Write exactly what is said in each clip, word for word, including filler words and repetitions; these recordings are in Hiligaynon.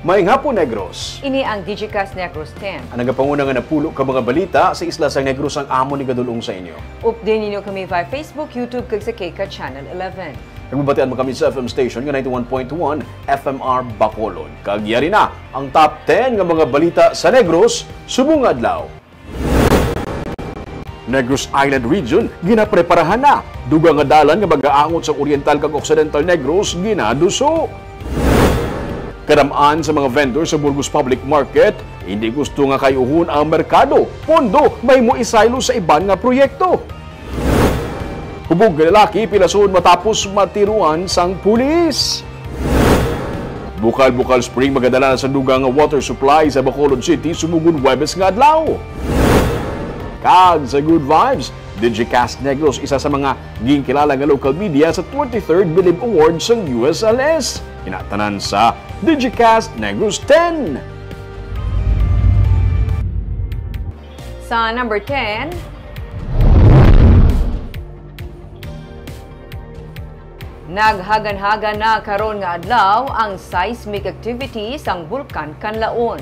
Maayong hapon, Negros. Ini ang Digicast Negros ten. Ang nagapanguna nga napulo ka mga balita sa isla sang Negros ang amon igadul-ong sa inyo. Update ninyo kami via Facebook, YouTube, kag sa K C A T Channel eleven. Nagbabatian man kami sa F M station nga ninety-one point one F M R Bacolod. Kag yari na ang top ten nga mga balita sa Negros subong nga adlaw. Negros Island Region ginapreparahan na. Dugang nga dalan nga mag-aangot sa Oriental kag Occidental Negros ginaduso. Kadam-an sa mga vendor sa Burgos Public Market, hindi gusto nga kayuhon ang merkado. Pondo mahimo isaylo sa iban nga proyekto. Hubog nga lalaki pilason matapos matiruan sang pulis. Bukal-bukal spring magadala na sa dugang nga water supply sa Bacolod City sumogon Huwebes nga adlaw. Kag sa Good Vibes, Digicast Negros, isa sa mga ginkilala nga local media sa twenty-third Bilib Awards sang U S L S. Kinatanan sa Digicast Negros ten. Sa number ten, naghaganhagan na karon nga adlaw ang seismic activity sang Bulkan Kanlaon.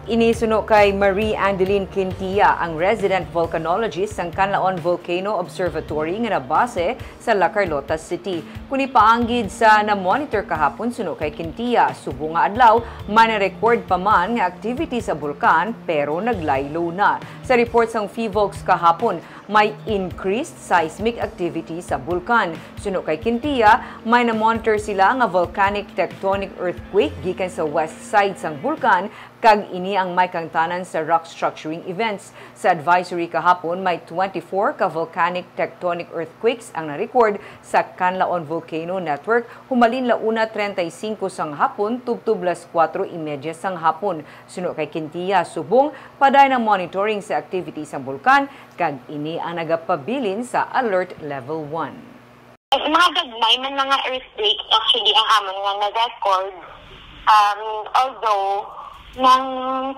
Ini suno kay Marie Andeline Quintia, ang resident volcanologist sang Kanlaon Volcano Observatory nga nabase sa La Carlota City. Kuni paanggid sa na-monitor kahapon suno kay Quintia, subong nga adlaw, may na-record pa man nga activity sa bulkan, pero naglaylo na. Sa report sang PHIVOLCS kahapon, may increased seismic activity sa bulkan. Suno kay Quintia, may na-monitor sila nga volcanic tectonic earthquake gikan sa west side sang bulkan, kag ini ang may kaangtanan sa rock structuring events. Sa advisory kahapon, may twenty-four ka volcanic tectonic earthquakes ang na-record sa Kanlaon Volcano Network, humalin la una treinta y cinco sang hapon tubtob las kuwatro y media sang hapon. Suno kay Quintia, subong, padayon ang monitoring sa activity sang bulkan, kag ini ang nagapabilin sa Alert Level one. Mga gagmay man nga earthquake, actually, ang amon nga na-record. Um, although, nang,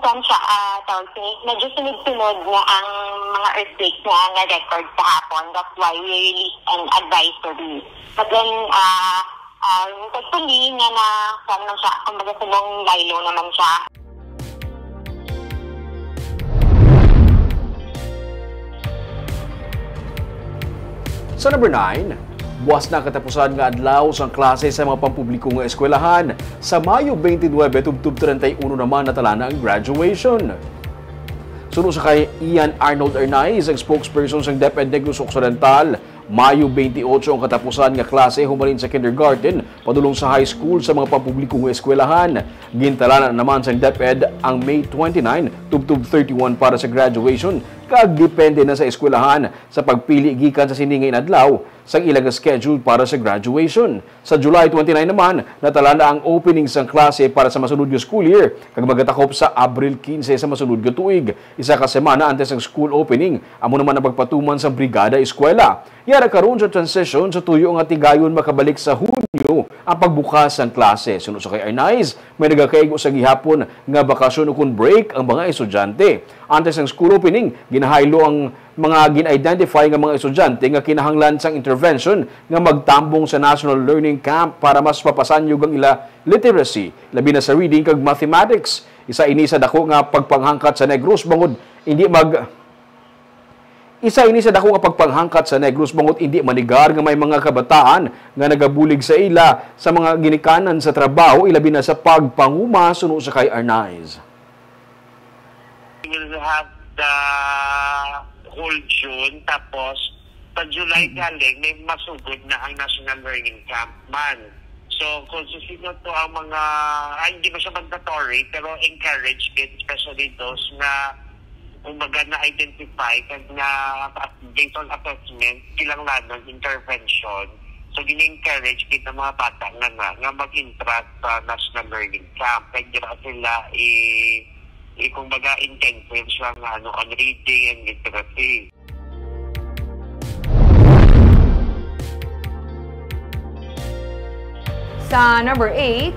kuwan siya, ah, tawag sini, medyo sunod-sunod nga ang mga earthquake nga na-record sa hapon. That's why we released an advisory. But then, ah, um, thankfully, nga na, kuwan man siya, kumbaga, subong laylo naman siya. Sa number nine, buwas na katapusan nga adlaw sang klase sa mga pampubliko nga eskwelahan. Sa Mayo twenty-nine tubtob treinta y uno naman natalana ang graduation. Suno sa kay Ian Arnold Arnaiz, ang spokesperson sang DepEd Negros Occidental, Mayo twenty-eight ang katapusan nga klase humalin sa kindergarten padulong sa high school sa mga pampubliko nga eskwelahan. Gintalana naman sang DepEd ang May twenty-nine tubtob thirty-one para sa graduation, kag depende na sa eskwelahan sa pagpili gikan sa sini nga inadlaw sang ila nga schedule para sa graduation. Sa July twenty-nine naman, natalana ang opening sang klase para sa masunod nga school year, kag magatakop sa Abril quince sa masunod nga tuig, isa ka semana antes sang school opening. Amo naman ang pagpatuman sang Brigada Eskwela. Yara karon sa transition sa tuyo nga tigayon makabalik sa Hunyo ang pagbukas sang klase. Suno sa kay Arnaiz, may nagakaigo sa gihapon nga bakasyon ukon break ang mga estudyante. Antes sang school opening, ginahaylo ang mga gin-identify nga mga estudyante nga kinahanglan sang intervention nga magtambong sa National Learning Camp para mas mapasanyog ang ila literacy, labi na sa reading kag mathematics. Isa ini sa dako nga pagpanghangkat sa Negros bangod hindi mag-, isa ini sa dako nga pagpanghangkat sa Negros bangod hindi manigar nga may mga kabataan nga nagabulig sa ila sa mga ginikanan sa trabaho, ilabi na sa pagpanguma, suno sa kay Arnaiz. We will have the whole June, tapos sa July Mm. galing, may masugod na ang National Learning Camp man. So, kung sino to ang mga, ay, hindi mo siya mandatory, pero encourage din, especially those na, kumbaga, na-identify kag na, based on assessment, kinahanglan ng intervention. So, gini-encourage din ang mga bata nga, nga, nga mag-entrust sa National Learning Camp. Kaya di ba sila i-, i-, kumbaga, intensive siya nga, ano, on reading and literacy. Sa number eight,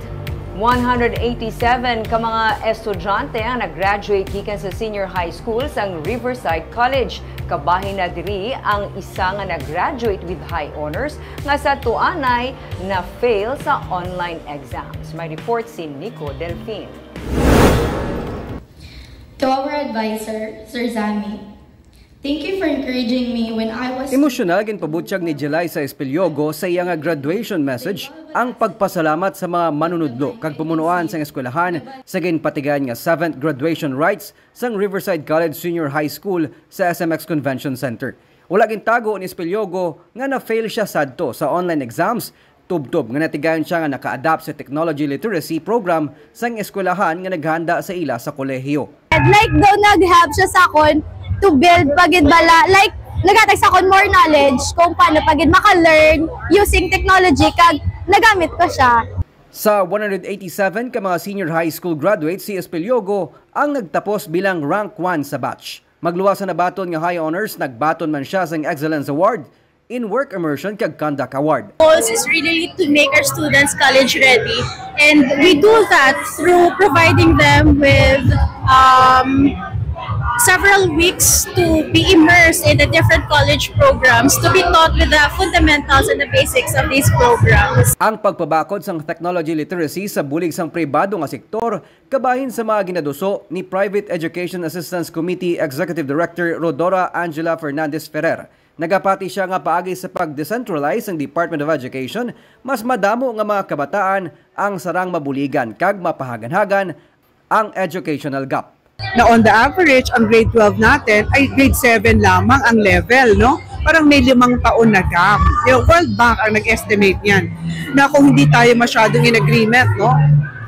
One hundred eighty-seven ka mga estudyante ang nag-graduate gikan sa senior high school sang Riverside College. Kabahin na diri ang isa nga nag-graduate with high honors nga sa tuanay na-fail sa online exams. May report si Nico Delfin. To our advisor, Sir Zami, thank you for encouraging me when I was Emosyonal ginpabutyag ni Jelisa Espiliogo sa iya nga graduation message ang pagpasalamat sa mga manunudlo kag pumunuan sang eskwelahan sa ginpatigayon nga seventh graduation rites sang Riverside College Senior High School sa S M X Convention Center. Wala gintago ni Espiliogo nga na-fail siya sadto sa online exams tubtob nga natigayon siya nga naka-adapt sa technology literacy program sang eskwelahan nga naghanda sa ila sa kolehiyo. Like daw nag-help siya sa akon to build pa gid bala, like naghatag sa akon more knowledge kung paano pa gid maka-learn using technology kag nagamit ko siya. Sa one hundred eighty-seven ka mga senior high school graduates, si Espiliogo ang nagtapos bilang rank one sa batch. Magluwas sa nabaton nga high honors, nagbaton man siya sang Excellence Award in Work Immersion kag Conduct Award. Goals is really to make our students college ready, and we do that through providing them with um, several weeks to be immersed in the different college programs, to be taught with the fundamentals and the basics of these programs. Ang pagpabakod sang technology literacy sa bulig sang pribado nga sektor kabahin sa mga ginaduso ni Private Education Assistance Committee Executive Director Rodora Angela Fernandez Ferrer. Nagapati siya nga paagi sa pag-decentralize sang Department of Education, mas madamo nga mga kabataan ang sarang mabuligan kag mapahaganhagan ang educational gap. Na on the average, ang grade twelve natin ay grade seven lamang ang level, no? Parang may limang taon na gap. Yung World Bank ang nag-estimate niyan na kung hindi tayo masyadong in agreement, no?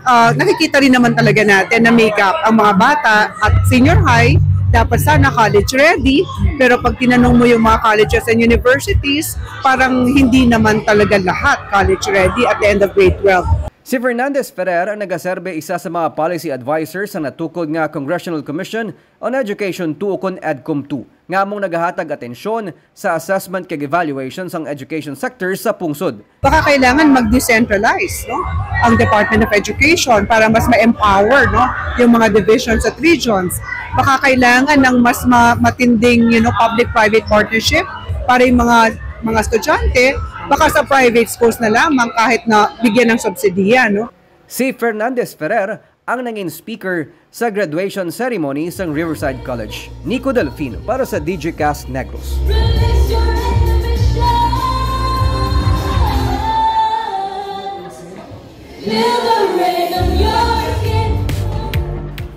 Ah, nakikita rin naman talaga natin na may gap ang mga bata at senior high, dapat sana college ready, pero pag tinanong mo yung mga colleges and universities, parang hindi naman talaga lahat college ready at the end of grade twelve. Si Fernandez Ferrer ang nagaserbe isa sa mga policy advisor sa natukod nga Congressional Commission on Education two ukon EDCOM two, nga among nagahatag atensyon sa assessment kag evaluation sang education sector sa pungsod. Baka kailangan mag-decentralize, no? Ang Department of Education para mas ma-empower, no, yung mga divisions at regions. Baka kailangan ng mas ma- matinding, you know, public-private partnership para yung mga mga estudyante, baka sa private schools na lamang kahit na bigyan ng subsidiya, no? Si Fernandez Ferrer ang nangin speaker sa graduation ceremony sang Riverside College. Nico Delfino para sa Digicast Negros.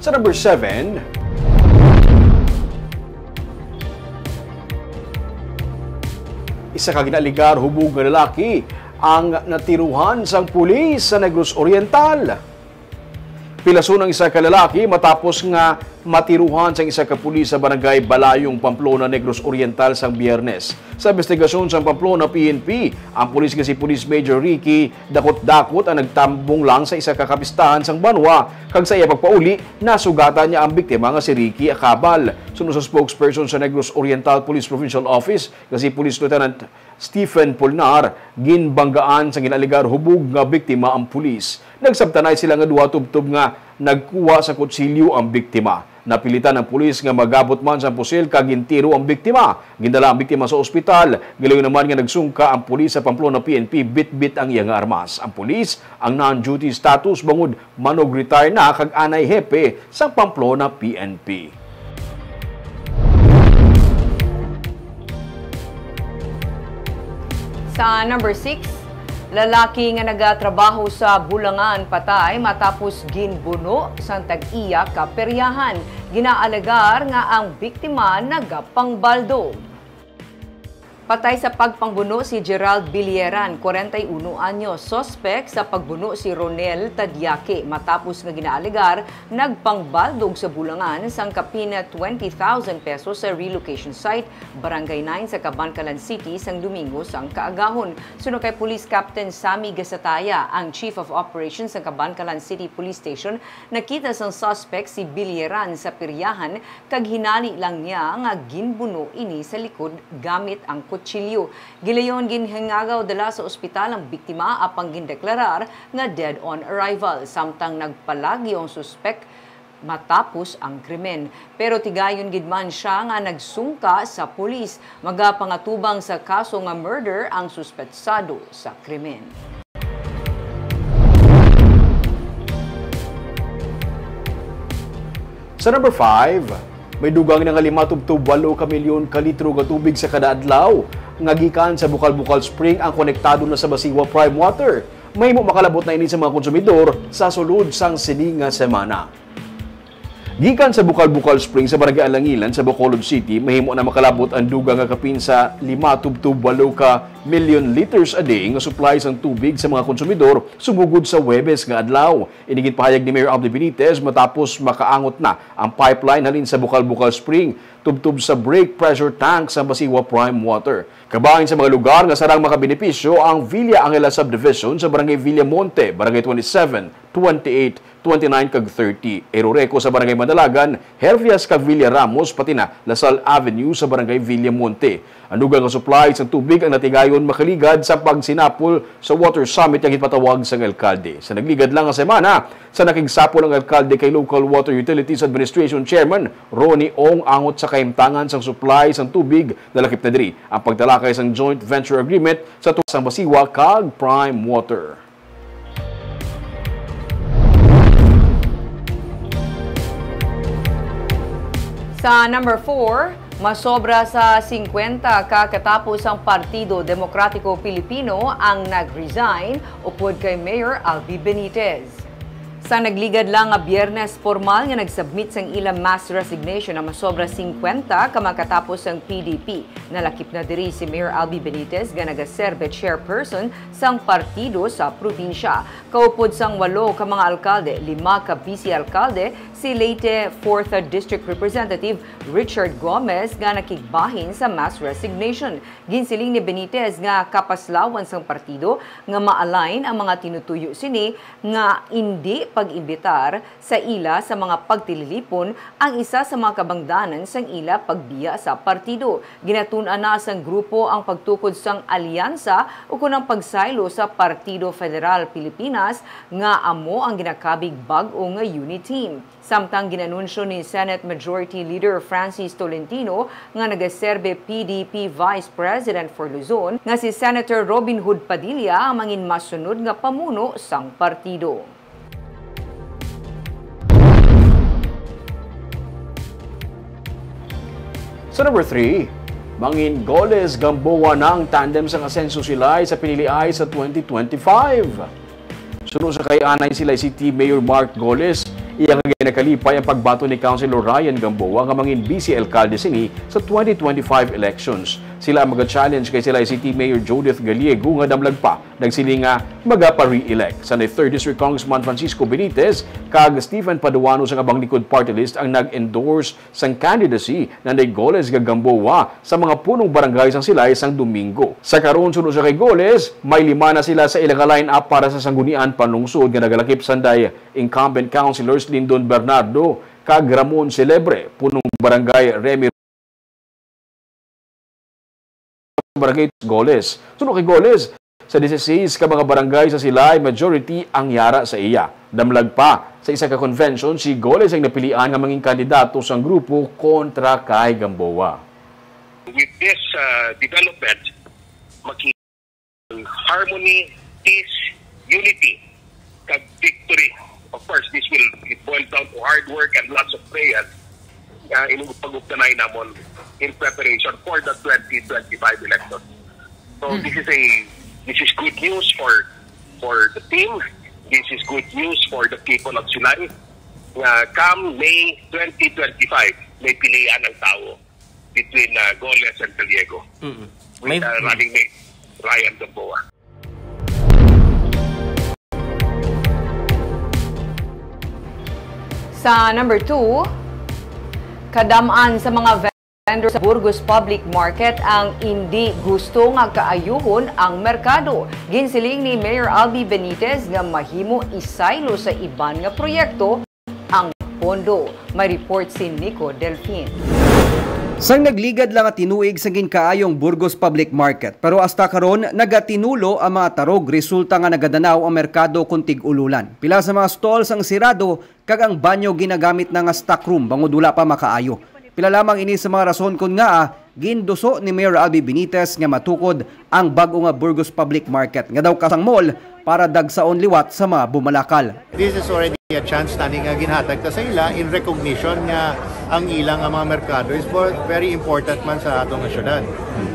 Sa number seven, isa ka ginaaligar hubog nga lalaki ang natiruhan sang pulis sa Negros Oriental. Pilason ang isa ka lalaki matapos nga matiruhan sang isa ka pulis sa barangay Balayong, Pamplona, Negros Oriental sang Biyernes. Sa investigasyon sang Pamplona P N P, ang pulis nga si Police Major Ricky Dakot-Dakot ang nagtambong lang sa isa ka kapistahan sang banwa, kag sa iya pagpauli, nasugatan niya ang biktima nga si Ricky Acabal. Suno sa spokesperson sa Negros Oriental Police Provincial Office nga si Police Lieutenant Stephen Polnar, ginbanggaan sang ginaaligar hubog nga biktima ang pulis. Nagsabtanay sila nga duha tubtob nga nagkuha sa kutsilyo ang biktima. Napilitan ang pulis nga magabot man sang pusil kag gintiro ang biktima. Gindala ang biktima sa ospital. Gilayon naman nga nagsungka ang pulis sa Pamplona P N P bitbit ang iya nga armas. Ang pulis ang non-duty status bangod manog-retire na kag anay hepe sang Pamplona P N P. Sa number six, lalaki nga nagatrabaho sa Bulangan patay matapos ginbuno sang tag-iya ka peryahan. Ginaalegar nga ang biktima nagapangbaldog. Patay sa pagpangbuno si Gerald Bilieran, kwarenta y uno anyos. Suspek sa pagbuno si Ronel Tadyake matapos nga ginaalegar nagpangbaldog sa Bulangan sang kapin twenty thousand pesos sa relocation site, Barangay nine sa Kabankalan City sang Domingo sang kaagahon. Suno kay Police Captain Sammy Gasataya, ang Chief of Operations sang Kabankalan City Police Station, nakita sang suspek si Bilieran sa peryahan kag hinali lang niya nga ginbuno ini sa likod gamit ang kutsilyo. Gilayon ginhingagaw dala sa ospital ang biktima apang gindeklarar nga dead on arrival, samtang nagpalagyo ang suspek matapos ang krimen. Pero tigayon gid man sia nga nagsungka sa pulis. Magapangatubang sa kaso nga murder ang suspetsado sa krimen. Sa number five, may dugang na nga lima tubtob walo ka milyon ka litro nga tubig sa kada adlaw nga gikan sa Bukal-Bukal Spring ang konektado na sa Basiwa Prime Water. Mahimo makalabot na ini sa mga konsumidor sa sulod sang sini nga semana. Gikan sa Bukal-Bukal Spring sa Barangay Alangilan sa Bacolod City, mahimo na makalabot ang dugang nga kapin sa lima tubtob walo ka million liters a day nga supply sang tubig sa mga konsumidor sumugod sa Huwebes nga adlaw. Ini ginpahayag ni Mayor Albee Benitez matapos makaangot na ang pipeline halin sa Bukal-Bukal Spring tubtob sa brake pressure tank sa Basiwa Prime Water. Kabahin sa mga lugar nga sarang makabenepisyo ang Villa Angela Subdivision sa Barangay Villamonte, Barangay twenty-seven, twenty-eight, twenty-nine, kag thirty, Eroreco sa Barangay Madalagan, Hervias kag Villa Ramos, pati na La Salle Avenue sa Barangay Villamonte. Ang dugang nga supply sang tubig ang natigayon makaligad sa pagsinapol sa Water Summit nga ginpatawag sang alkalde. Sa nagligad lang nga semana, sa nakigsapol ang alkalde kay Local Water Utilities Administration Chairman Ronnie Ong angot sa kahimtangan sang supply sang tubig, nalakip na diri ang pagtalakay sang joint venture agreement sa tuwa sang Basiwa kag Prime Water. Sa number four, masobra sa singkwenta ka katapos ang Partido Demokratiko Pilipino ang nag-resign upod kay Mayor Albee Benitez. Sa nagligad lang nga Biyernes, formal nga nag-submit sang ila mass resignation ang masobra singkwenta ka mga katapos sang P D P. Nalakip na diri si Mayor Albee Benitez nga nagaserbe chairperson sang partido sa probinsya. Kaupod sang walo ka mga alkalde, lima ka vice alkalde, si Leyte fourth District Representative Richard Gomez nga nakigbahin sa mass resignation. Ginsiling ni Benitez nga kapaslawan sang partido nga ma-align ang mga tinutuyo sini nga indi pag-imbitar sa ila sa mga pagtililipon ang isa sa mga kabangdanan sang ila pagbiya sa partido. Ginatun-an na sang grupo ang pagtukod sang alyansa ukon ang pagsaylo sa Partido Federal Pilipinas nga amo ang ginakabig bag-o nga unit team. Samtang ginanunsyo ni Senate Majority Leader Francis Tolentino nga nagaserbe P D P Vice President for Luzon nga si Senator Robin Hood Padilla ang mangin masunod nga pamuno sang partido. Sa number three, mangin Goles Gamboa na ang tandem sang Asenso Silay sa piniliay sa twenty twenty-five. Suno sa kay anay Silay City Mayor Mark Goles, iya nga ginakalipay ang pagbaton ni Councilor Ryan Gamboa nga mangin vice alkalde sini sa twenty twenty-five elections. Sila ang maga-challenge kay Silay City Mayor Judith Gallego nga damlag pa nagsiling nga magapa-re-elect. Sa third District Congressman Francisco Benitez kag Stephen Paduano sang Abang Likod Party List ang nag-endorse sang candidacy, nanday Goles kag Gamboa sa mga punong barangay sang Silay sang Domingo. Sa karon, suno sa kay Goles, may lima na sila sa ila nga line-up para sa Sanggunian Panlungsod nga nagalakip sanday incumbent councilors Lindon Bernardo kag Ramon Celebre, punong barangay Remy Barangay Goles. Suno kay Goles, sa dieciséis ka mga barangay sa Silay, majority ang yara sa iya. Damlag pa, sa isa ka convention, si Goles ang napilian nga mangin kandidato sang grupo kontra kay Gamboa. With this uh, development, makita harmony, peace, unity, kag victory. Of course, this will, it boils down to hard work and lots of prayers uh, in pag-updanay namon in preparation for the twenty twenty-five election. So this is a this is good news for for the team. This is good news for the people of Silay. Nga come May twenty twenty-five, may pilian ang tawo between uh, Goles and Gallego. Mm-mm. With uh, running mate Ryan Gamboa. Sa number two, kadam-an sa mga vendor sa Burgos Public Market ang indi gusto nga kaayuhon ang merkado. Ginsiling ni Mayor Albee Benitez nga mahimo isaylo sa iban nga proyekto ang pondo. May report si Nico Delfin. Sang nagligad lang nga tinuig sa ginkaayong Burgos Public Market, pero hasta karon nagatinulo ang mga tarog, resulta nga nagadanaw ang merkado kon tig-ululan. Pila sa mga stalls ang sirado, kag ang banyo ginagamit na nga stockroom bangod wala pa makaayo. Pila lamang ini sa mga rason kon ngaa ginduso ni Mayor Albee Benitez nga matukod ang bag-o nga Burgos Public Market nga daw kasang mall para dagsaon liwat sa mga bumalakal. This is already a chance tani nga ginhatag ta sa ila in recognition nga ang ila nga mga merkado is vo-, very important man sa aton nga syudad.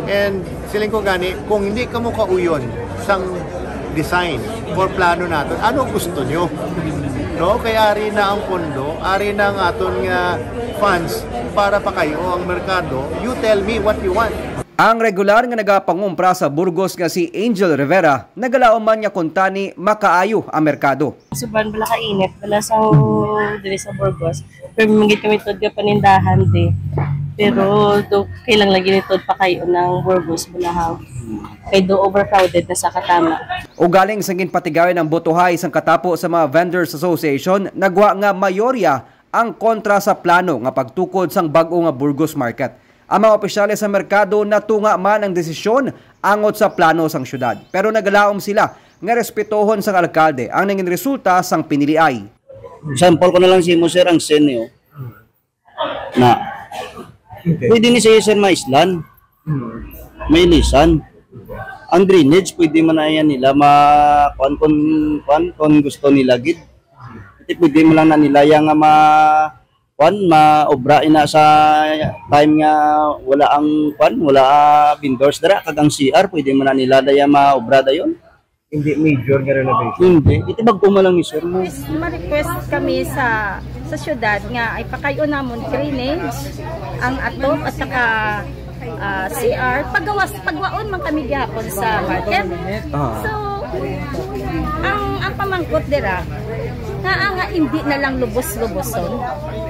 And siling ko gani, kung hindi kamo kauyon sang design or plano naton, ano gusto nyo? No? Kay ari na ang pondo, ari na ang aton nga funds para pakayo ang merkado. You tell me what you want. Ang regular nga nagapangumpra sa Burgos nga si Angel Rivera, nagalaom man nga kuntani makaayo ang merkado. Suban bala ka init, bala sa diri sa Burgos. Pero mangit kami tod ka panindahan di. Pero do kailang lagi ni tod pakayo ng Burgos, bala ha. Kay do overcrowded na sa katama. Ugaling sa ginpatigayon ang botohay sang katapo sa mga Vendors Association, nagwa nga mayorya ang kontra sa plano nga pagtukod sang bag-o nga Burgos Market. Ang mga opisyales sa merkado natunga man ang desisyon angot sa plano sang syudad, pero nagalaom sila nga respetohon sang alkalde ang nangin resulta sang piniliay. Sample ko na lang sa imo, sir, ang scene niyo. Na, okay. Pwede ni sa sir maislan. Hmm. Mainisan. Ang drainage, pwede man na yan nila ma-, kuan, kun, kuan, kung gusto nila gid. Pwede, pwede man lang na nila yang nga ma-, kuan, maobra ina sa time nga wala ang, kuan, wala, ah, vendors dira, kag ang C R, pwede man na nila daya maobra dayon. Hindi major nga renovation. Hindi. Ito bag-o man lang ni sir mo. Yes, ma-request kami sa, sa syudad nga ay pakayo namon drainage ang atop at saka, ah, C R. Pagawas, pagwaon man kami gihapon sa market. Ah. So, ang, ang pamangkot dira, nga, nga hindi na lang lubos-luboson.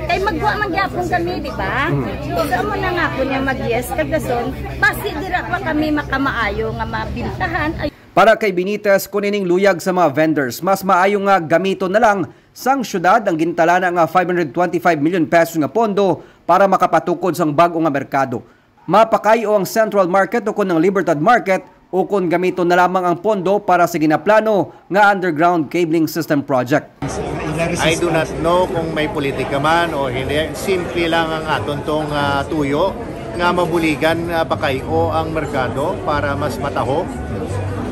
Kay magwa man gihapon kami, di ba? Mm. So, amo na nga po niya mag-yes, kag dason, basi dira pa kami makamaayo nga mabintahan. Ay, Para kay Benitez, kun ining luyag sa mga vendors, mas maayo nga gamiton na lang sang syudad ang gintalana nga five hundred twenty-five million pesos nga pondo para makapatukod sang bag-o nga merkado. Mapakayo ang Central Market o kun ang Libertad Market o kun gamiton na lamang ang pondo para sa ginaplano nga underground cabling system project. I do not know kung may politika man o hindi. Simple lang ang aton tong, ah, tuyo nga mabuligan, ah, pakayo ang merkado para mas mataho.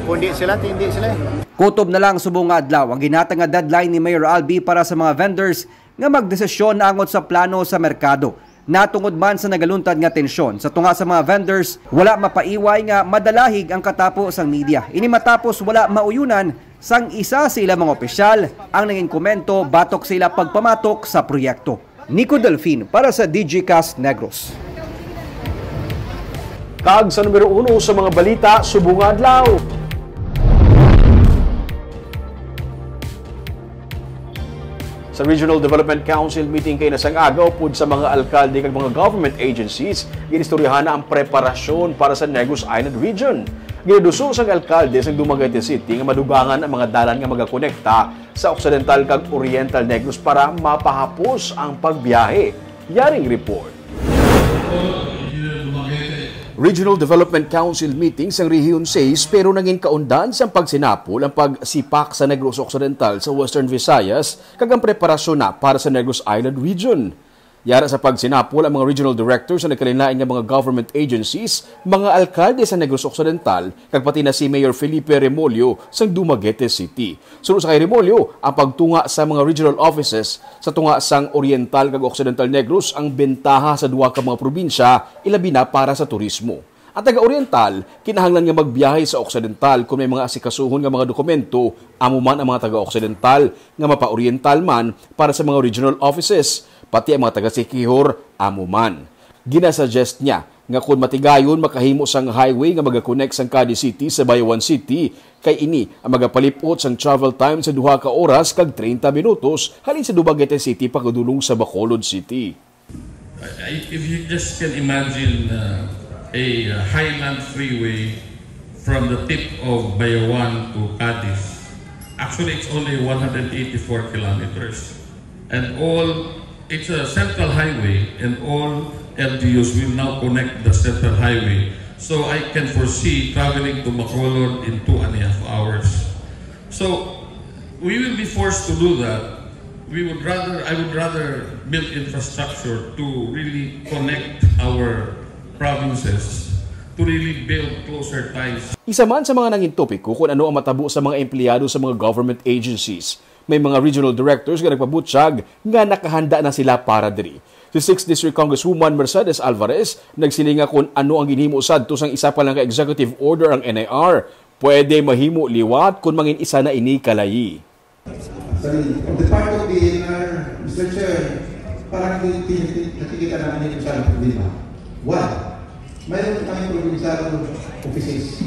Kung di sila, hindi sila eh. Kutob na lang subong nga adlaw ang ginhatag nga deadline ni Mayor Albee para sa mga vendors nga magdesisyon angot sa plano sa merkado. Natungod man sa nagaluntad nga tensyon sa tunga sa mga vendors, wala mapaiway nga madalahig ang katapo sang media. Ini matapos wala mauyunan sang isa sa ilang mga opisyal ang nangin komento batok sa ila pagpamatok sa proyekto. Nico Delfin para sa Digicast Negros. Kag sa numero uno sa mga balita subong nga adlaw. Sa Regional Development Council meeting kay nasang aga upod sa mga alkalde kag mga government agencies, ginistoryahan na ang preparasyon para sa Negros Island Region. Ginaduso sang alkalde sang Dumaguete City nga madugangan ang mga dalan nga magakonekta sa Occidental kag Oriental Negros para mapahapos ang pagbiyahe. Yaring report. Regional Development Council meeting sang Rehiyon sais, pero nangin kaundan sang pagsinapol ang pagsipak sa Negros Occidental sa Western Visayas kag ang preparasyon na para sa Negros Island Region. Yara sa pagsinapol ang mga regional director sa nagkalain-lain nga mga government agencies, mga alkalde sa Negros Occidental, kag pati na si Mayor Felipe Remollo sang Dumaguete City. Suno sa kay Remollo, ang pagtunga sa mga regional offices sa tunga sang Oriental kag Occidental Negros ang bentaha sa duha ka mga probinsya, ilabi na para sa turismo. Ang taga-Oriental kinahanglan nga magbiyahe sa Occidental kon may mga asikasuhon nga mga dokumento, amo man ang mga taga-Occidental nga mapa-Oriental man para sa mga regional offices, pati ang mga taga-Siquijor, amo man. Ginasuggest niya nga kon matigayon, makahimo sang highway nga magakonect sang Cadiz City sa Bayawan City, kay ini ang magapalip-ot sang travel time sa duha ka oras kag treinta minutos halin sa Dumaguete City pakadulong sa Bacolod City. I- If you just can imagine, uh, a uh, highland freeway from the tip of Bayawan to Cadiz, actually it's only one hundred eighty-four kilometers. And all It's a central highway and all L G Us will now connect the central highway. So I can foresee traveling to Bacolod in two and a half hours. So we will be forced to do that. We would rather, I would rather build infrastructure to really connect our provinces, to really build closer ties. Isa man sa mga nangin topiko kung ano ang matabo sa mga empleyado sa mga government agencies. May mga regional directors nga nagpabutyag nga nakahanda na sila para diri. Si Sixth District Congresswoman Mercedes Alvarez nagsiling nga kung ano ang ginhimo sadto sang isa pa lang ka executive order ang N I R, pwede mahimo liwat kung mangin isa na ini kalayi. Sorry, on the part of the N R, Mister Chair, parang di-, di-, di-, nakikita namin yung isang problema. One, mayroon tayong provincial offices.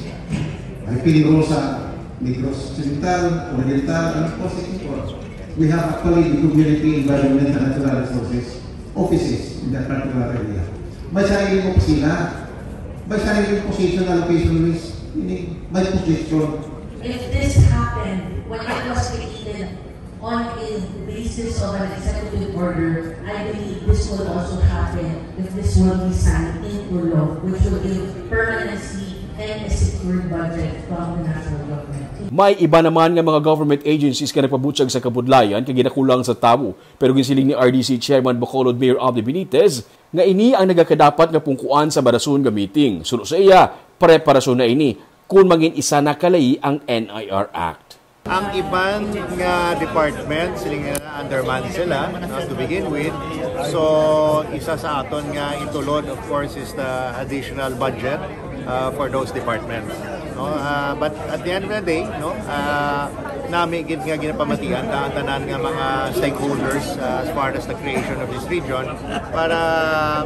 May P R O sa Negros Occidental, Oriental, and of course, Sikihor. We have actually the community environment and natural resources offices in that particular area. May sariling opisina, may sariling position allocation list, meaning may position. If this happened when it was created on a basis of an executive order, I believe this will also happen if this will be signed into law, which will give permanency and a secured budget from the national government. May iba naman nga mga government agencies nga nagpabutyag sa kabudlayan kay ginakulang sa tawo, pero ginsiling ni R D C Chairman Bacolod Mayor Abdi Benitez nga ini ang nagakadapat nga pungkuan sa madason nga meeting. Suno sa iya, preparasyon na ini kon mangin isa na kalayi ang N I R Act. Ang iban nga department, siling nila, undermanned sila, no, to begin with. So, isa sa aton nga itulod, of course, is the additional budget, uh, for those departments. No? Uh, but at the end of the day, no, uh, nami gid nga ginapamatian ta ang tanan nga mga stakeholders, uh, as far as the creation of this region para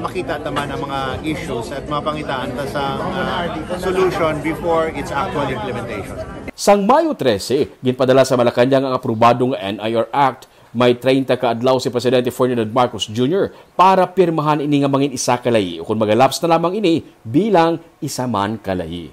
makita ta man ang mga issues at mapangitaan ta sa, uh, solution before its actual implementation. Sang Mayo trese, ginpadala sa Malacañang ang aprobado nga N I R Act. May treinta ka adlaw si Presidente Ferdinand Marcos Junior para pirmahan ini nga mangin isa kalayi, ukon magalapse na lamang ini bilang isa man kalayi.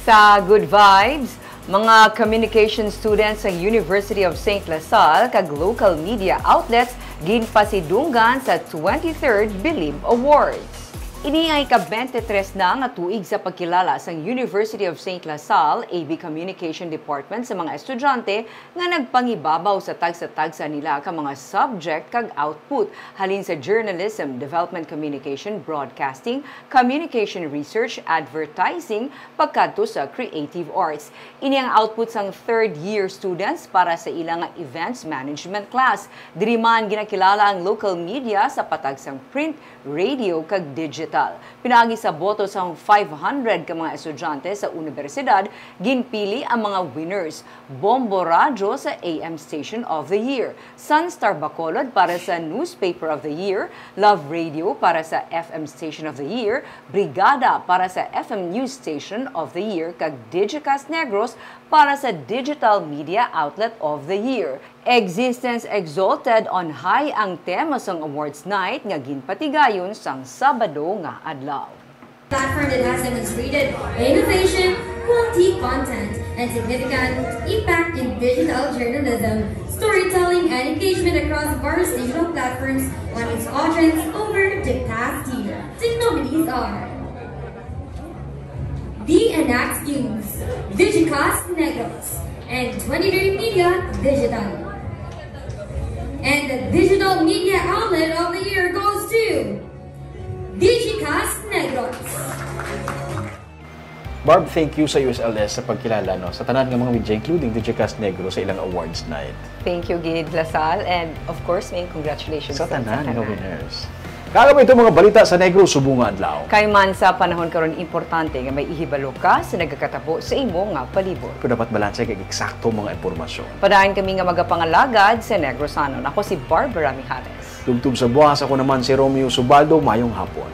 Sa Good Vibes, mga communication students sa University of Saint La Salle kag local media outlets ginpasidunggan sa twenty-third Bilib Awards. Ini ang ika-twenty-three na nga tuig sa pagkilala sang University of Saint La Salle A B Communication Department sa mga estudyante nga nagpangibabaw sa tagsa-tagsa nila ka mga subject kag output, halin sa journalism, development communication, broadcasting, communication research, advertising, pagkadto sa creative arts. Ini ang output sang third year students para sa ila nga events management class. Diri man ginakilala ang local media sa patag sang print, radio, kag digital. Pinaagi sa boto sang five hundred ka mga estudyante sa unibersidad, ginpili ang mga winners: Bombo Radyo sa A M Station of the Year, Sunstar Bacolod para sa Newspaper of the Year, Love Radio para sa F M Station of the Year, Brigada para sa F M News Station of the Year, kag Digicast Negros para sa Digital Media Outlet of the Year. Existence Exalted on High ang tema sang awards night nga ginpatigayon sang Sabado nga adlaw. Platform that has demonstrated innovation, quality content, and significant impact in digital journalism, storytelling, and engagement across various digital platforms on its audience over the past year. The nominees are D N X News, Digicast Negros, and twenty-three Media Digital. And the Digital Media Outlet of the Year goes to Digicast Negros. Barb, thank you sa U S L S sa pagkilala, no, sa tanan nga mga media, including Digicast Negros, sa ilang awards night. Thank you gid, Lasal, and of course, main congratulations Sa sa, sa tanan nga tanan. winners. Kagamay ito mga balita sa Negros subong nga adlaw. Kay man sa panahon karon, importante nga may ihibalo ka sa nagakatabo sa imo nga palibot. Pero dapat balanse kag eksakto mga impormasyon. Padayon kami nga magapangalagad sa Negrosanon. Ako si Barbara Mijares. Tubtob sa buwas, ako naman si Romeo Subaldo. Mayong hapon.